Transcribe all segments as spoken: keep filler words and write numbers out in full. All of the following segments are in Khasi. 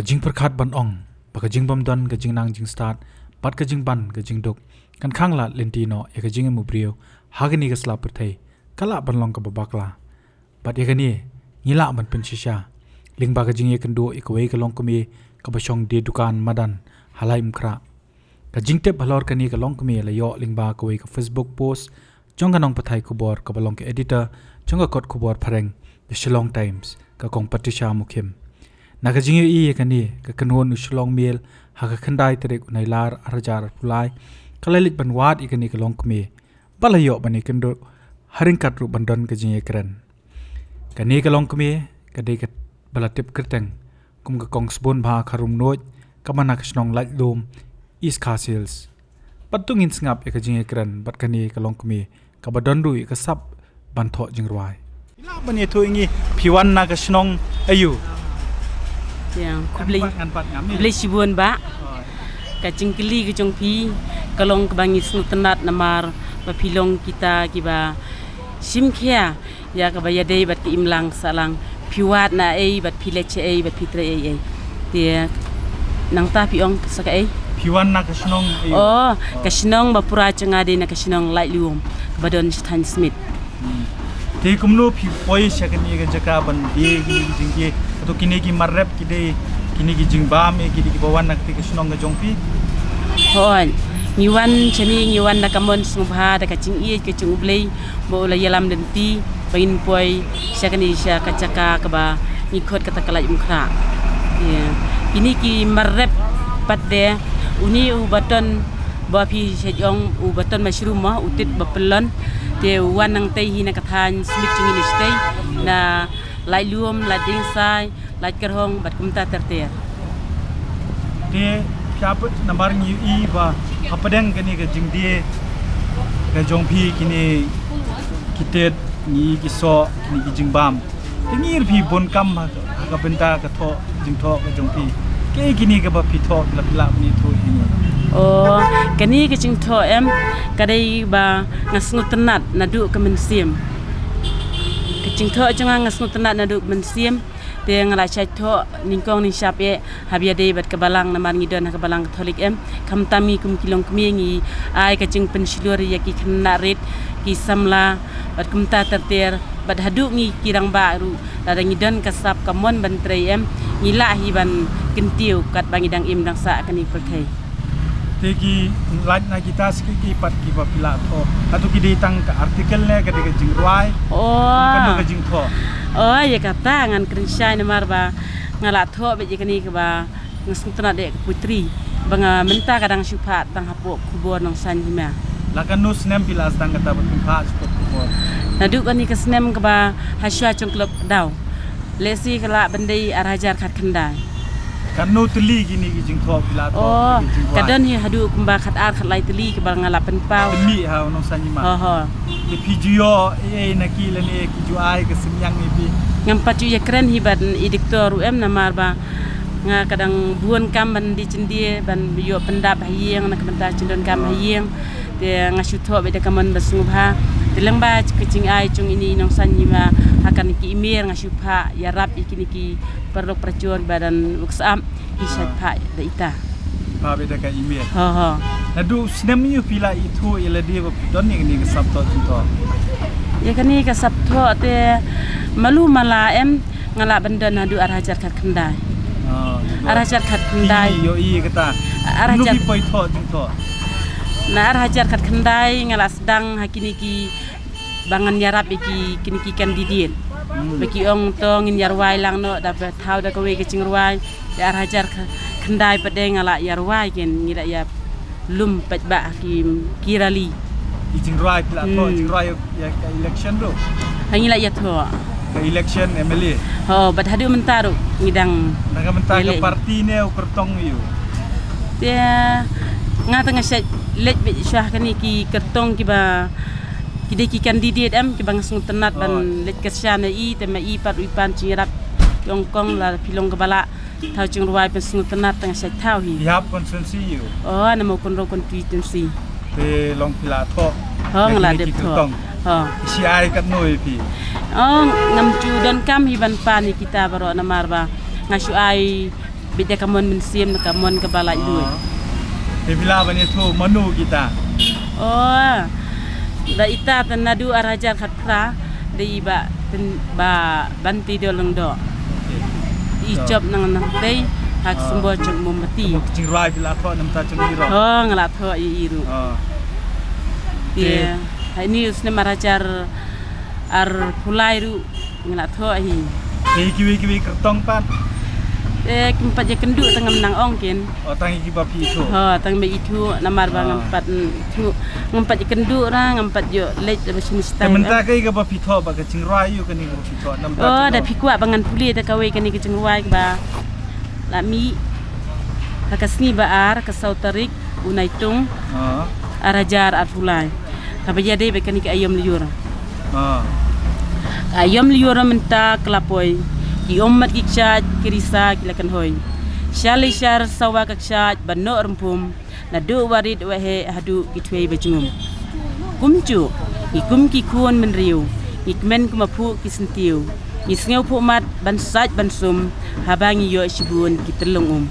Jingpyrkhat ban ong ba ka jingbym don ka jingnang jingstad bad ka jingban ka jingduk kan khang lad lynti noh ïa ka jingim u briew ha kane ka sla pyrthei ka lah ban long kaba bakla. Bad ïa kane ngi lah ban pynshisha lyngba ka jingïakynduh ïa kawei ka longkmie kaba shong die dukan madan ha Laitumkhrah. Ka jingtip halor kane ka longkmie la ïoh lyngba kawei ka Facebook post jong ka nongpathai khubor kaba long ka editor jong ka kot khubor phareng The Shillong Times, ka Kong Patricia Mukhim. Na ka jingïohi ïa kane, ka kynhun u Shillong Mail ha ka khyndai tarik u Nailar arhajar arphew lai ka la leit ban wad ïa kane ka longkmie ba la ïoh ban ïakynduh ha ryngkat ruh ban don ka jingïakren. Kane ka longkmie ka dei kaba la tip kyrteng kum ka Kong Sbun Bha Kharumnuid kaba na ka shnong Laitlum, East Khasi Hills. Bad to ngin sngap ïa ka jingïakren bad kane ka longkmie kaba don ruh ïa ka sap ban thoh jingrwai. Phi lah ban ïathuh ïa ngi, phi wan na ka shnong aiu? Ïa, khublei. Ngan pat, ngan pat ngam. Khublei shibun bah. Oh. Ka jingkylli ka jong phi ka long kaba ngi sngewtynnat namar ba phi long kita kiba shim khia ïa kaba ïadei bad ka imlang sahlang. Phi wad na ei bad phi leit shaei bad phi trei ei ei. Te nangta phi ong sa kaei? Phi wan na ka shnong aiu? Oh, ka shnong ba pura jong nga dei na ka shnong Laitlum kaba don sha thaiñ Smit. Hmm. Te kumno phi poi sha kane ka jaka ban die kine ki jingdie? Hato kine ki mar rep ki dei kine ki jingbam ïa ki dei kiba wan na kata ka shnong ka jong phi? Hooid. Ngi wan shane, ngi wan da ka mon sngewbha, da ka jingïeit ka jong U Blei ba u la ïalam lynti ba ngin poi sha kane, sha ka jaka kaba ngi khot kata ka Laitumkhrah. Ïa. Kine ki mar rep pat de, une uba don, ba phi shait ong uba don mushroom mo, u tit ba pyllun. Te u wan nangtei hi na ka thaiñ Smit jong ngi na shatei, na Laitlum, Laitdiengsai, Laitkyrhong bad kumta ter ter. Te phi hap, namar ngi ïohi ba hapdeng kane ka jingdie ka jong phi, kine ki tit, ngi ïohi ki soh, kine ki jingbam. Te ngi ïohi phi bun kam ha, ha ka bynta ka thoh, jingthoh ka jong phi. Kaei kine kaba phi thoh, phi lah, phi lah ban ïathuh ïa ngi? Oh, kane ka jingthoh em, ka dei ba nga sngewtynnat naduh ka mynsiem. Ka jingthoh jong nga, nga sngewtynnat naduh ka mynsiem. Te nga la shait thoh nyngkong nyngshap eh, haba ïadei bad ka balang, namar ngi don ha ka balang Katholik em. Khamtam ngi kum ki longkmie ngi ai ka jingpynshlur ïa ki khynnah rit, ki samla bad kumta ter ter. Bad haduh ngi ki rangbah ruh, lada ngi don ka sap ka mon ban trei em, ngi lah hi ban kyntiew katba ngi dang im dang sah ha kane ka pyrthei. Te ki lait na kita, sa ki, ki pat kiba phi la thoh, hato ki dei tang ka article ne ka dei ka jingrwai? Oh. Kano ka jingthoh? Oh, ïa kata ngan kren shai namar ba nga la thoh beit ïa kane kaba nga sngewtynnat de, ka poetry, ba nga mynta ka dang shu phah tang hapoh khubor Nongsan Hima. La katno snem phi la sdang kata ba phin phah sha khubor? Naduh kane ka snem kaba hashwa jong ka lockdown. Lehse ka lah ban dei ar hajar khatkhyndai. Katno tylli kine ki jingthoh phi la thoh? Oh, kine ki jingthoh ka don hi haduh kumba khatar khatlai tylli kaba nga la pynpaw. Tylli ha u Nongsan Hima. Ho, ho. Te phi ju ïoh ei ei na ki lane ki ju ai ka synñiang ïa phi? Ngam pat ju ïakren hi bad i doktor ruh em namar ba nga ka dang bun kam ban die jingdie, ban ïoh pyndap ha ïing na ka bynta jingdonkam ha ïing. Te nga shu thoh beit da ka mon ba sngewbha. Te lyngba ka jingai jong ine i Nongsan Hima ha kane ka email nga shu phah ïarap ïa kine ki paralok parajor ba don WhatsApp, ki shait phah da ita. Phah beit da ka email. Ho, ho. Naduh snem aiu phi la ithuh ïa lade ba phi don ïa kane ka sap thoh jingthoh? Ïa kane ka sap thoh te malu mala em, nga lah ban don haduh ar hajar khatkhyndai. Ah, ar hajar khatkhyndai. Ïohi, ïohi kata. Ar hajar. Kumno phi poi thoh jingthoh? Na ar hajar khatkhyndai nga la sdang ha kine ki ba ngan ïarap ïa ki, kine ki candidate. Hmm. Ba ki ong to ngin ïarwai lang noh, da ba thaw da kawei ka jingrwai. Te ar hajar kha-, khyndai pat de nga la ïarwai, kin ngi la ïa lum pat ba ha ki, ki rally. Ki jingrwai phi la thoh, hmm, jingrwai ïa ka election ruh? Ha, ngi la ïa thoh. Ka election M L A? Ho, bad haduh mynta ruh ngi dang. Na ka mynta ka party ne u kyrtong aiu? Te nga tang nga shait leit beit shuwa ha kine ki kyrtong kiba ki dei ki candidate em, kiba nga sngewtynnat ban leit kyrshan ïa i, te ma i pat u i pan jingïarap, ki ong kong lada phi long kaba lah thaw jingrwai, pynsngewtynnat, tang nga shait thaw hi. Phi hap constituency aiu? Oh, na Mawkynrew constituency. Te long phi la thoh? Ho, nga la dep thoh. Ho. Shi ai katno ïa phi? Oh, ngam ju donkam hi ban pan ïa kita baroh namar ba nga shu ai Bit da ka mon mynsiem, da ka mon kaba laitluid. Te phi lah ban ïathuh mano kita? Oh, da ita te naduh ar hajar khatphra, da i ba, ba Bantei Dol Lyngdoh. I jop nang nang tei, ha ka symbol jong mombati. Ka jingrwai phi la thoh namar jong i ruh. Oh, nga la thoh ïa i ruh. Te ha ini u snem ar hajar arphew lai ruh nga la thoh hi. Te kiwei kiwei kyrtong pat? Te kim pat ïakynduh, tang ngam nang ong ken. Oh, tang ïa kiba phi ithuh. Ho, tang ba ithuh namar ba ngam pat ithuh, ngam pat ïakynduh ra, ngam pat ïoh leit ba shisha. Te mynta kaei kaba phi thoh, ba ka jingrwai ïa kane kaba phi thoh namar? Oh, da phi kwah ba ngan pule da kawei kane ka jingrwai kaba la mih ha ka sngi ba ar, ka saw tarik u Naitung, ar hajar arphew lai. Kaba ïadei bad kane ka aïom lyiur. Ka aïom lyiur mynta ka la poi. Ki ummat ki kshaid, ki risa ki la kynhoi. Shalei shar sawa ka kshaid ba noh rymphum, naduh warit waheh haduh ki thwei ba jngum. Kumjuh ngi kum ki khun mynriew, ngi kmen kum ba phuh ki syntiew. Ngi sngew phuh mat ban sait ban sum, haba ngi ïoh shibun ki tyllong um.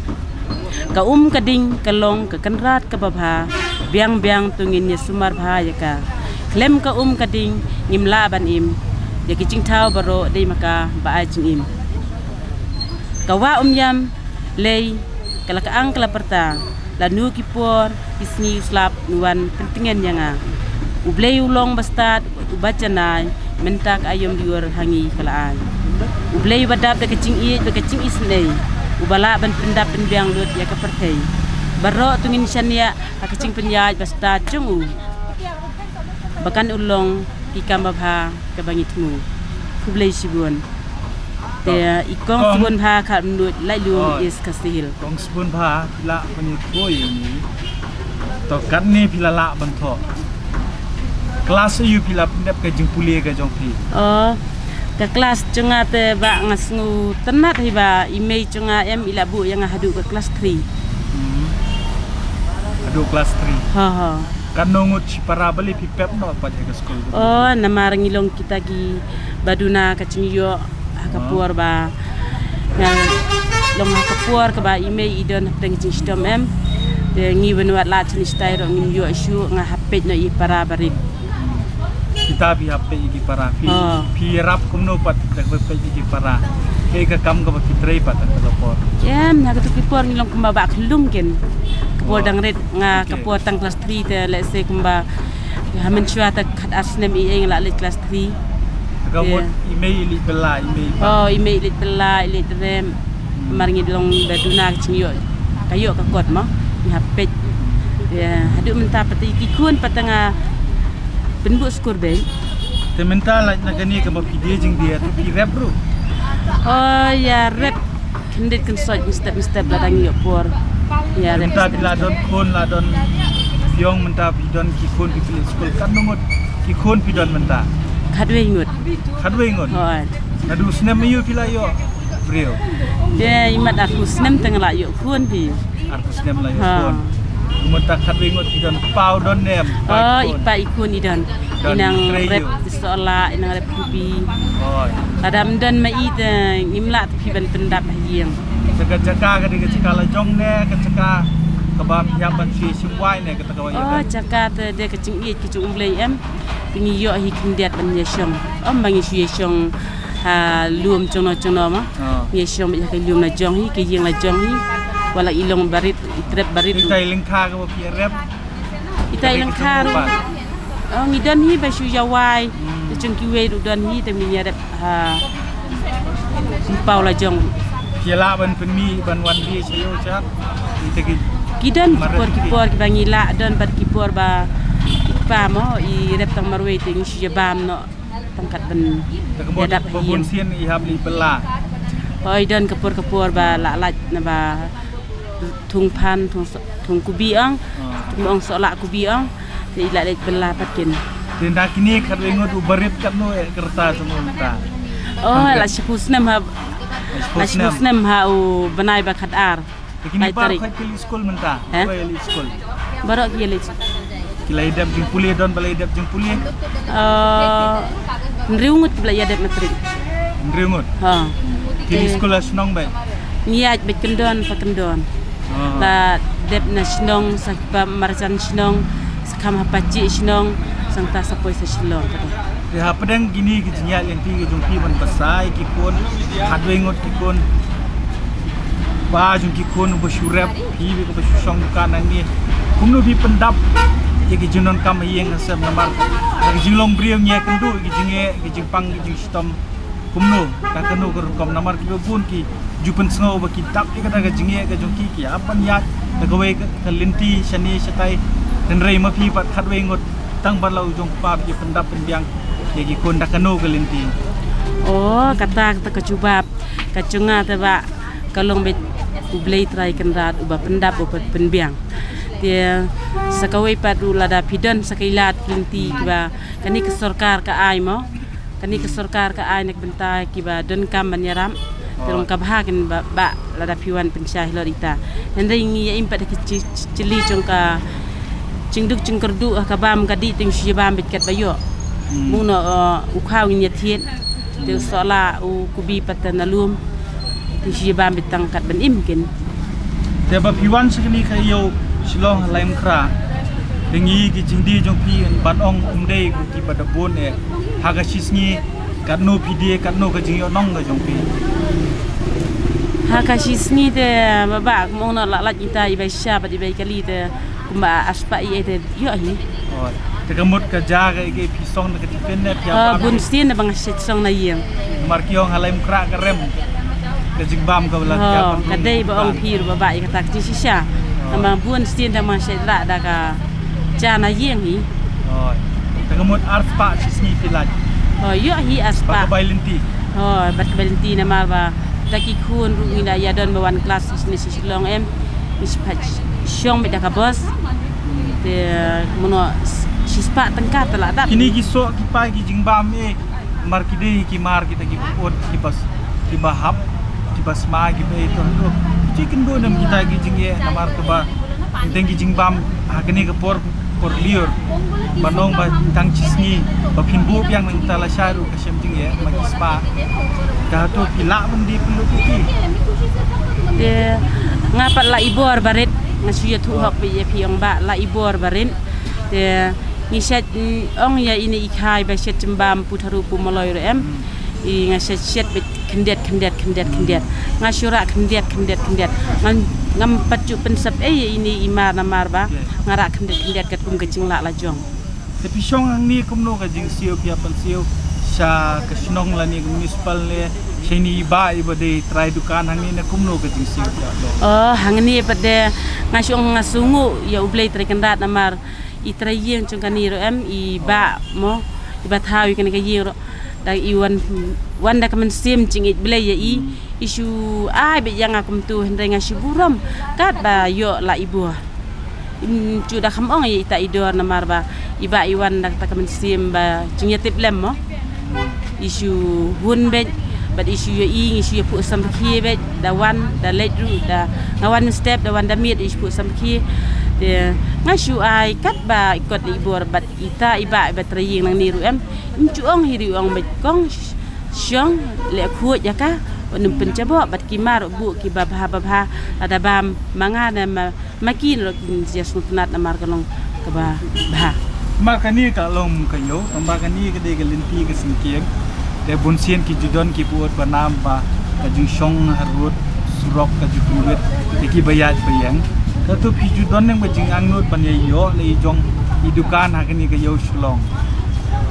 Ka um ka ding ka long ka kynrad kaba bha, biang biang to ngin ïa sumar bha ïa ka. Khlem ka um ka ding ngim lah ban im, ïa ki jingthaw baroh dei ma ka ba ai jingim. Ka wah Umïam Lei ka la ka ang ka la pyrta, lano ki por ki sngi u slap un wan pyntngen ïa nga. U Blei u long ba stad, uba janai, mynta ka aïom lyiur ha ngi ka la ai. U Blei uba dap da ka jingïeit bad ka jingisynei, uba lah ban pyndap pynbiang lut ïa ka pyrthei. Baroh to ngin shaniah ha ka jingpynïaid ba stad jong u, ba kan u long ki kam ba bha kaba ngi thmu. Khublei shibun. Te i kong Sibun Bha Kharmnuid, Laitluid, East Khasi Hills. Kong Sibun Bha, phi lah ban ïathuh ïa ngi, to katne phi la lah ban thoh? Klas aiu phi la pyndep ka jingpule ka jong phi? Oh, ka klas jong nga te ba nga sngewtynnat hi ba i mei jong nga em i la buh ïa nga haduh ka klas three. Haduh klas three. Ha ha. Katno ngut shipara balei phi pep noh pat ha ka skul? Oh, namar ngi long kita kiba duna ka jingïoh ha ka por ba nga long ha ka por kaba i mei i don hapdeng ka jingshitom em. Te ngi ban wad lad shane shatai ruh ngim ïoh shuh, nga hap peit noh ïa i para barit. Kita phi hap peit ïa ki para, phi, phi ïarap kumno pat da kaba peit ïa ki para? Kaei ka kam kaba phi trei pat ha kato ka por? Em, ha kato ka por ngi long kumba bah khyllung ken. Ka por dang rit nga, ka por tang klas three te, let's say kumba ha mynshuwa te khatar snem i ei nga la leit klas three. Ka mut i mei i leit bylla, i mei i pa. Oh, i mei i leit bylla, i leit rep. Namar ngi long ba duna ka jingïoh, ka ïoh ka kot mo. Ngi hap peit. Ïa, haduh mynta pat ki khun pat nga pynbuh skul beit. Te mynta lait na kane kaba phi die jingdie, to phi rep ruh? Oh, ïa rep. Khyndiat khynsoit, mynstep mynstep lada ngi ïoh por. Ïa rep. Mynta phi la don khun, la don phi ong mynta phi don ki khun phi pynleit skul, katno ngut ki khun phi don mynta? Khatwei ngut. Khatwei ngut? Hooid. Naduh snem aiu phi la ïoh briew? Te imat arphew snem te nga la ïoh khun phi. Arphew snem la ïoh khun. Mynta khatwei ngut i don, kpa u don ne em? Oh, i kpa i khun i don. I nang rep sohlah, i nang rep kubi. Lada ym don ma i te ngim lah te phi ban pyndap ha ïing. Te ka jaka ka dei ka jaka la jong ne ka jaka kaba phi hap ban shu shim wai ne kata ka wai? Oh, jaka te dei ka jingïeit ka jong U Blei em. Te ngi ïoh hi khyndiat ban ïashong. Ym ba ngi shu ïashong ha lum jongno jongno ma. Ngi ïashong beit ha ka lum la jong hi, ka ïing la jong hi. Wat la i long barit, i trep barit. Ita i lyngkha kaba phi ïarep? Ita i lyngkha ruh. Oh, ngi don hi ba shu ïawai. Te jong kiwei ruh don hi te ngin ïarep ha paw la jong. Phi lah ban pynmih ban wan bih sha ïew sha? Ita ki, ki don ki por ki por kiba ngi lah don bad ki por ba i kpa mo i rep tang marwei te ngi shu ïabam noh. Tang kat ban ïadap ha ïing. Bun sien i hap leit bylla? Hooid, don ka por ka por ba lah lait naba thung phan, thung so-, thung kubi ong, thung ong sohlah kubi ong. Te i lah leit bylla pat ken. Te na kine khatwei ngut u barit katno eh ka rta jong u mynta? Oh, la shiphew snem ha, la shiphew snem ha u bnai ba khatar. Te kine baroh ki leit skul mynta? Baroh ki leit skul. Baroh ki leit skul. Ki la ïadep jingpule, don ba la ïadep jingpule? Eh, hynriew ngut ki ba la ïadep matrik. Hynriew ngut? Ha. Ki leit skul ha shnong beit? Ngi ïaid bad kyndon pa kyndon. Ah. La dep na shnong sa kiba marjan shnong, sa kham ha pajih shnong, sangta sa poi sa Shillong. Te hapdeng kine ki jingïaid lynti ki jong phi ban bsa ïa ki khun, khatwei ngut ki khun, ba jong ki khun ba shu rep, phi ba shu shong dukan hangne, kumno phi pyndap ïa ki jingdonkam ha ïing ha sem namar da ki jinglong briew ngi ïakynduh ïa ki jingeh, ki jingpang, ki jingshitom. Kumno, da kano ka rukom namar kiba bun ki ju pynsngew ba ki dap ïa kata ka jingeh ka jong ki, ki hap ban ïaid da kawei ka, ka lynti shane shatai. Hynrei ma phi pat khatwei ngut, tang ban la u jong u kpa phi pyndap pynbiang ïa ki khun da kano ka lynti. Oh, kata, kata ka jubab ka jong nga te ba ka long beit U Blei Trai Kynrad uba pyndap uba pynbiang. Te sa kawei pat ruh lada phi don sa ka ïa lad ka lynti kiba kane ka sorkar ka ai mo. Kane ka sorkar ka ai na ka bynta kiba donkam ban ïarap. Te long ka bha kin ba, ba lada phi wan pynshai halor ita. Hynrei ngi ïa im pat da ki chi-, chi-, chili jong ka jingduk jingkyrduh ha ka bam ka dih te ngi shu ïa bam beit katba ïoh. Hmm. Mung no, uh, u khaw ngin ïa thied. Te u sohla u kubi pat na lum. Te shu ïa bam beit tang kat ban im kin. Te ba phi wan sha kane ka ïew Shillong ha Laitumkhrah, te ngi ki jingdie jong phi ban ong ym dei ko kiba da bun eh. Ha ka shisngi katno phi die, katno ka jingïohnong ka jong phi? Ha ka shisngi te ba ba kum ong no la lait ita i bai sha bad i bai kali te kumba arspah i te ïoh hi. Oh, te ka mut ka ja ka, ka phi song da ka tiffin ne phi. Oh, bun sien da ba nga shet song na ïing. Namar ki ong ha Laitumkhrah ka rem ka jingbam ka ba la. Oh, ka dei ba ong phi ruh ba ba ïa kata ka jingshisha. Oh. Namar bun sien da ba nga shet rah da ka ja na ïing hi. Oh. Te ka mut arspah shisngi phi lait. Oh, ïoh hi arspah. Bad ka bai lynti. Oh, bad ka bai lynti namar ba da ki khun ruh ngi la ïa don ba wan klas shisngi Shillong em. Ngi shu pait shong beit da ka bos. Te mano shispah tyngka te la dap. Kine ki soh ki pai ki jingbam eh. Mar ki dei ki mar kita ki ut ki bas, ki ba hap, ki ba sma, ki ba ito to. Ki kynduh nam kita ki jingeh namar kaba teng ki jingbam ha kane ka por, por liur. Ba nong ba tang shisngi ba phin buh biang nangta lashai ruh ka shem jingeh ma ki spah. Ka hato phi lah ban die pynlut ïa ki? Te nga pat la i bor barit, nga shu ïathuh hok beit ïa phi ong ba la i bor barit. Te ngi shet, mm, ong ïa ine i khai ba shet jingbam pu tharu pu maloi ruh em. I nga shet shet beit khyndiat khyndiat khyndiat khyndiat. Nga shu rah khyndiat khyndiat khyndiat. Ngan, ngam pat ju pynsep ei ïa ine i mar namar ba nga rah khyndiat khyndiat katkum ka jinglah la jong. Te phi shong hangne kumno ka jingsiew phi ïa pynsiew sha ka shnong lane ka municipal ne sha ine i bah i ba dei trai dukan hangne ne kumno ka jingsiew phi ïa? Oh, hangne pat de nga shong nga sngewnguh ïa U Blei Trai Kynrad namar i trai ïing jong kane ruh em, i bah mo, i ba thaw ïa kane ka ïing ruh. Da i wan, wan da ka mynsiem jingïeit Blei ïa i, i shu ai beit ïa nga kumto hynrei nga shu burom katba ïoh la i bor. Im ju da kham ong ïa ita i dor namar ba i bah i wan da kata ka mynsiem ba jingïatiplem mo. I shu hun beit bad i shu ïohi, ngi shu ïa phuh samrkhie beit da wan da leit ruh da nga wan mynstep da wan da miet i shu phuh samrkhie. Te nga shu ai katba i kot i bor bad ita i bah i ba trai ïing nangne ruh em. Im ju ong hi ruh ong beit kong shong leh khuid ïa ka. Ym pynjaboh bad ki mar buh ki ba bha ba bha lada bam ma nga ne ma ma ki ruh kin ïa sngewtynnat namar ka long kaba bha. Namar kane ka long ka ïew, namar kane ka dei ka lynti ka syngkien. Te bun sien ki ju don ki bud ba nam ba ka jingshong harud surok ka ju pynwit te ki ba ïaid ba ïeng. Te to phi ju don neng ba jingangnud ban ïa ïoh la i jong i dukan ha kane ka ïew Shillong.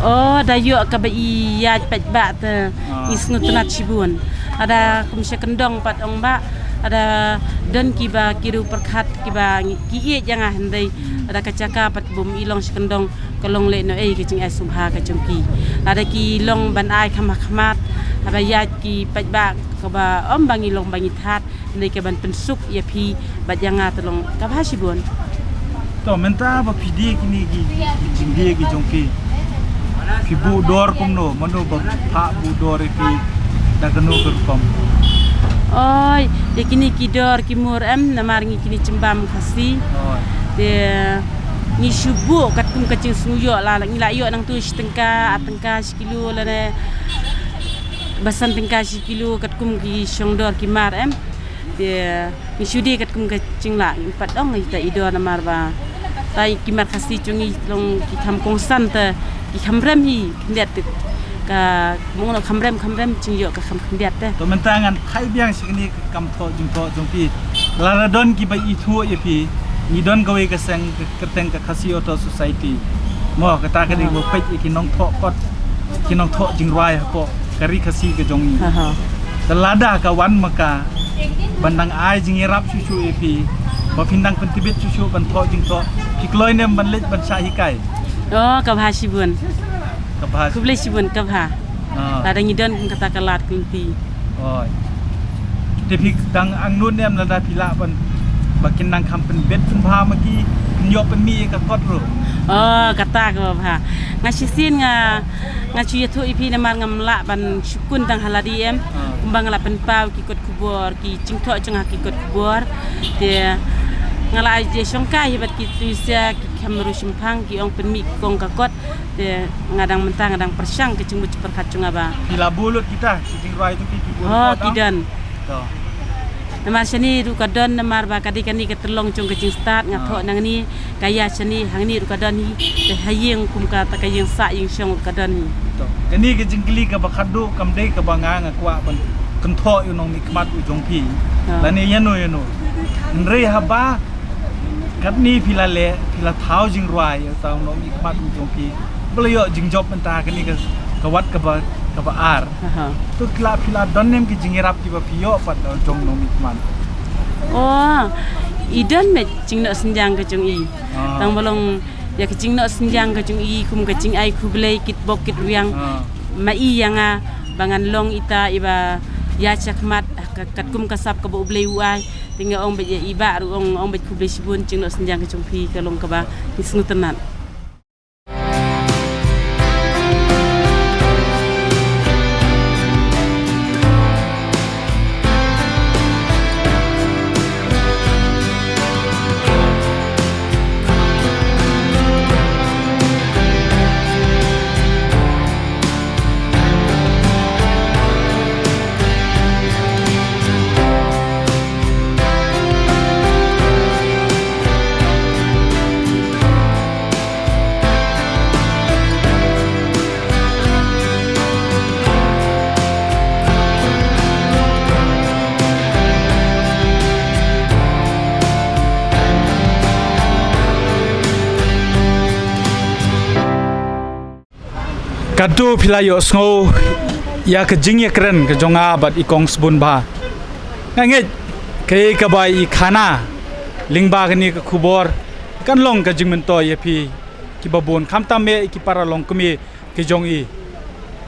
Oh, da ïoh kaba i ïaid paidbah te. Ah. I sngewtynnat shibun. Ada kum sha kyndong pat ong ba ada don kiba ki riew pyrkhat kiba ngi, ki ïeit ïa nga hynrei ada ka jaka pat bym i long sha kyndong ka long leh noh ei ka jingai sngewbha ka jong ki. Ada ki long ban ai kham ha khmat, ada ïaid ki paidbah kaba ym ba ngi long ba ngi that, hynrei ka ban pynsuk ïa phi bad ïa nga te long kaba ha shibun. To mynta ba phi die kine ki, ki jingdie ki jong phi. Phi buh dor kumno, mano ba pha buh dor ïa phi da kano ka rukom? Oi, ïa kine ki dor ki mur em namar ngi kine jingbam Khasi. Oi. Te ngi shu buh katkum ka jingsngew ïoh la, ngi la ïoh nangtu shi tyngka, ar tyngka shi kilo lane ba san tyngka shi kilo katkum ki shong dor ki mar em. Te ngi shu die katkum ka jinglah, ngi pat ong ita i don namar ba ta i ki mar Khasi jong ngi long ki kham kongsan, te ki kham rem hi khyndiat, te ka mung no kham rem, kham rem jingïoh ka kham khyndiat te. To mynta ngan phai biang shi kane ka kam thoh jingthoh jong phi. Lada don kiba ithuh ïa phi, ngi don kawei ka seng ka kyrteng ka Khasi Author Society. Mo kata ka dei ba peit ïa ki nongthoh kot, ki nongthoh jingrwai hapoh ka ri Khasi ka jong ngi. Te lada ka wan ma ka ban dang ai jingïarap shuh shuh ïa phi, ba phin dang pyntbit shuh shuh ban thoh jingthoh, phi kloi ne em ban leit ban shah hikai? Oh, ka bha shibun. Ka bha. Khublei shibun, ka bha. Ah. Lada ngi don kum kata ka lad ka lynti. Oi. Te phi dang angnud ne em lada phi lah ban, ba kin nang kham pynbit pynbha ma ki, pynïoh pynmih ïa ka kot ruh? Oh, kata ka bha. Nga shisien nga, nga shu ïathuh ïa phi namar ngam lah ban shu kun tang ha lade em. Ah. Kumba nga la pynpaw ki kot khubor, ki jingthoh jong nga ha ki kot khubor. Te nga la ïa shongkai hi bad ki tuisa, ki kham ruh shemphang, ki ong pynmih ki kong ka kot. Te nga dang mynta nga dang pyrshang ka jingmut jingpyrkhat jong nga ba. Phi la bun lut kita ki jingrwai jong phi, phi bun. Oh, ki don. To. Namar shane ruh ka don, namar ba ka dei kane ka tyllong jong ka jingstad, nga thoh nangne, ka ïa shane, hangne ruh ka don hi. Te ha ïing kum kata ka ïing sah ïing shong ruh ka don hi. To. Kane ka jingkylli kaba khatduh kam dei kaba nga nga kwah ban kynthoh ïa u nongmihkhmat u jong phi. To. Lane ïano ïano. Hynrei haba katne phi la leh, phi la thaw jingrwai ïa uta u nongmihkhmat u jong phi, ba la ïoh jingjop mynta kane ka, ka wat kaba, kaba ar. Aha. To phi la, phi la don ne em ki jingïarap kiba phi ïoh pat da u jong u nongmihkhmat? Oh, i don met jingnoh synjang ka jong i. Ah. Tang ba long ïa ka jingnoh synjang ka jong i kum ka jingai khublei kit bok kit riang. Ah. Ma i ïa nga ba ngan long ita iba ïaid shakhmat ka, katkum ka sap kaba U Blei u ai. Te nga ong bad ïa i bah ruh ong, ong bad khublei shibun, jingnoh synjang ka jong phi ka long kaba ngi sngewtynnat. Katto phi la ïohsngew ïa ka jingïakren ka jong nga bad i Kong Sbun Bha. Nga ngeit kaei kaba i khana lyngba kane ka khubor kan long ka jingmyntoi ïa phi kiba bun, khamtam ïa ki para longkmie ki jong i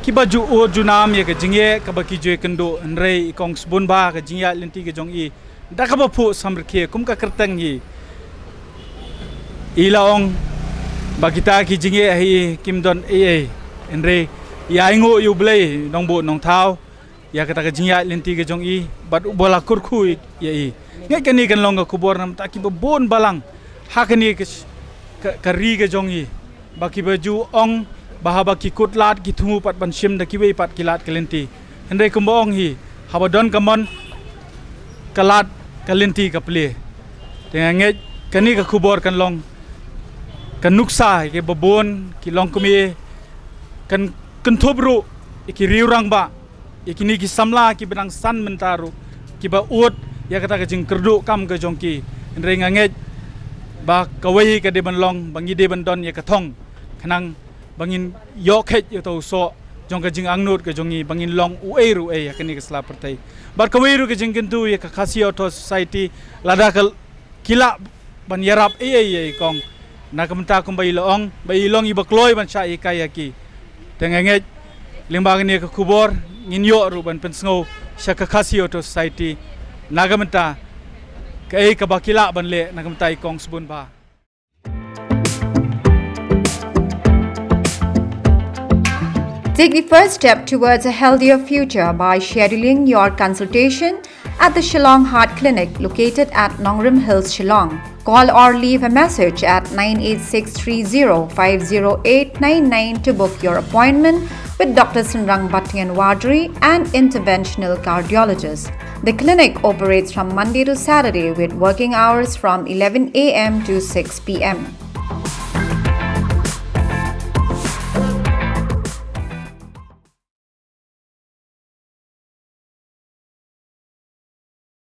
kiba ju ud ju nam ïa ka jingeh kaba ki ju ïakynduh, hynrei i Kong Sbun Bha ka jingïaid lynti ka jong i da kaba phuh samrkhie kum ka kyrteng hi. I la ong ba kita ki jingeh hi kim don ei ei, hynrei i ainguh ïa U Blei Nongbuh Nongthaw ïa kata ka jingïaid lynti ka jong i bad uba la kyrkhu ïa i. Ngeit kane kan long ka khubor namar ta kiba bun balang ha kane ka, ka, ka ri ka jong i. Ba kiba ju ong ba haba ki kut lad ki thmu pat ban shim da kiwei pat ki lad ka lynti. Hynrei kumba ong hi, haba don ka mon ka lad ka lynti ka plie. Te nga ngeit kane ka khubor kan long ka nuksa ïa kiba bun ki longkmie, kan kynthup ruh ïa ki riew rangbah, ïa kine ki samla kiba dang san mynta ruh kiba ud ïa kata ka jingkyrduh kam ka jong ki. Hynrei nga ngeit ba kawei ka dei ban long ba ngi dei ban don ïa ka thong khnang ba ngin ïoh kheit ïa uta u soh jong ka jingangnud ka jong ngi ba ngin long uei ruh uei ha kane ka sla pyrthei. Bad kawei ruh ka jingkyntu ïa ka Khasi Author Society, lada ka ki lah ban ïarap ei ei ïa i kong. Na ka bynta kumba i la ong ba i long iba kloi ban shah hikai ïa ki. Te nga ngeit lyngba kane ka khubor ngin ïoh ruh ban pynsngew sha ka Khasi Author Society na ka bynta kaei kaba ki lah ban leh na ka bynta i Kong Sbun Bha. Take the first step towards a healthier future by scheduling your consultation at the Shillong Heart Clinic, located at Nongrim Hills, Shillong. Call or leave a message at nine eight six three zero five zero eight nine nine to book your appointment with Doctor Synrang Battianwadri, an interventional cardiologist. The clinic operates from Monday to Saturday with working hours from eleven a m to six p m.